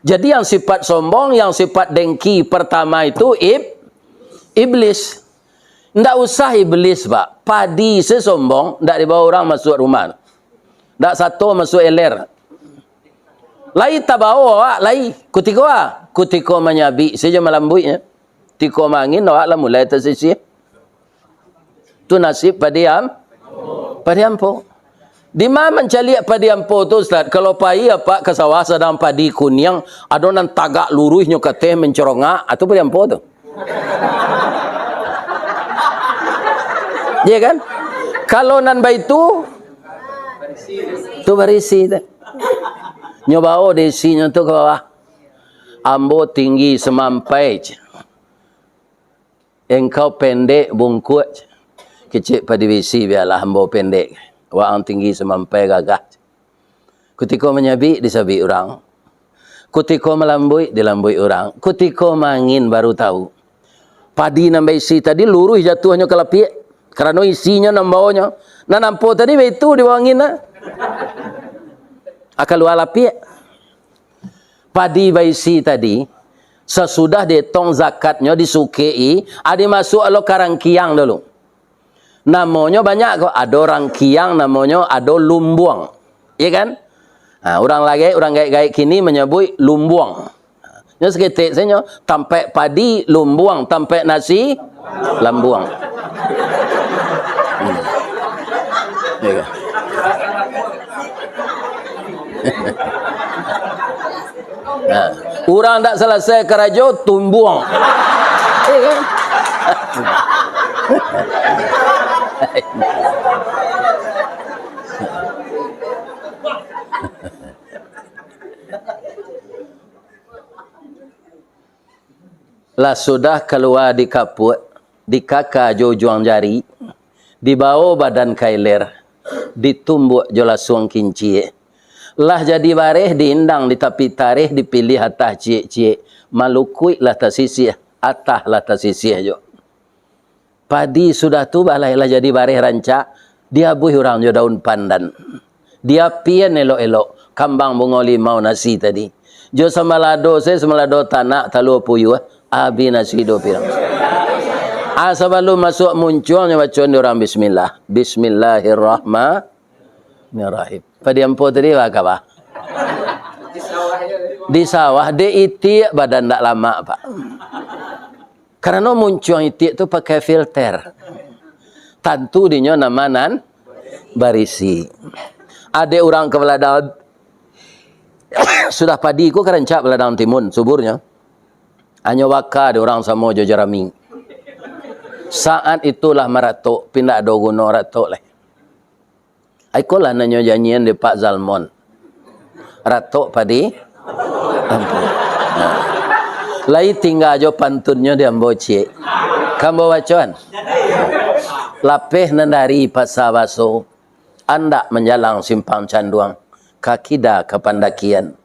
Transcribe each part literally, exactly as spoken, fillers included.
Jadi, yang sifat sombong, yang sifat dengki pertama itu ib-, iblis. Ndak usah iblis, Pak. Padi se sombong, ndak dibawa urang masuak rumah. Ndak sato masuak eler. Lai tabawa awak, lai. Kutiko a? Kutiko manyabik sajo malambuiknyo. Tiko mangin, awak lah mulai tasisih. Tu nasib padi am-, padi ampo. Di ma mancaliak padi ampo tu, Ustaz? Kalau pai apak ka sawah sadang padi kuniang, ado nan tagak luruihnyo ka ateh mancorongak, ah, tu padi ampo tu. Iya kan? Kalau nan baitu, tu barisi tu. Nyo bawo dek isinyo tu ka bawah. Ambo tinggi samampai, cek. Engkau pendek bungkuak, cek. Kecek padi bisi, bialah ambo pendek. Waang tinggi samampai gagah, cek. Kutiko manyabik, disabik urang. Kutiko malambuik, dilambuik urang. Kutiko mangin, baru tahu. Padi nan baisi tadi luruih jatuahnyo ka lapiak, karano isinyo nan bawonyo. Nan ampo tadi baitu di bawah angin, nah. Ah, kalua lapiak. Padi baisi tadi, sasudah dietong zakatnyo, disukek-i, ah, dimasuak lo ka rangkiang dulu. Namonyo banyak ko, ado rangkiang, namonyo ado lumbuang. Iya kan? Ha, urang lagek, urang gaek-gaek kini manyabuik lumbuang. Nyo saketek sajo, tampek padi lumbuang, tampek nasi lambuang. Hmm. Iya kan? Nah, urang ndak salasai karajo, tumbuang. Iya kan? Lah sudah kalua dikapuak, dikaka jo ujuang jari, dibawo badan ka iler, ditumbuak jo lasuang kinciak. Lah jadi bareh, diindang di tapi tareh, dipiliah atah ciek-ciek, malukuik lah tasisiah, atah lah tasisiah jo. Padi sudah tu balai lah jadi bareh rancak, diabuih urang jo daun pandan. Diapian elok-elok, kambang bungo limau nasi tadi. Jo sambalado se, sambalado tanak, talua puyuah, abih nasi duo pirang. Ah, sabalum masuak muncuang nyo bacoan di urang bismillah. Bismillahirrahmanirrahim. Padi ampo tadi, bah, ka bah? Di sawah, dek itiak badan ndak lamak, Pak. Karano muncuang itiak tu pakai filter. Tantu dinyo nama nan barisi. Adek urang ka baladang, sudah padi ko ka rancak baladang timun, suburnyo. Anyo baka dek urang samo jo jarami. Saat itulah maratok, pindah ado guno ratok lai. Ikolah nan nyo janjian dek Pak Zalmon. Ratok padi ampo. Nah. Lai tingga jo pantunnyo di ambo ciek. Ka ambo bacoan. Lapeh nan dari Pasa Baso, andak manjalang Simpang Canduang, ka kida ka pandakian.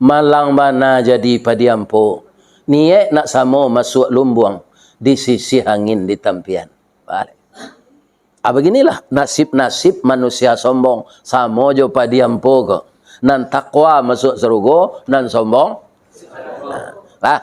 Malang bana jadi padi ampo, niaik nak samo masuak lumbuang, disisiah angin di tampian. Baliak. Ah, baginilah nasib-nasib manusia sombong, samo jo padi ampo ko. Nan takwa masuak sarugo, nan sombong. Nah, lah,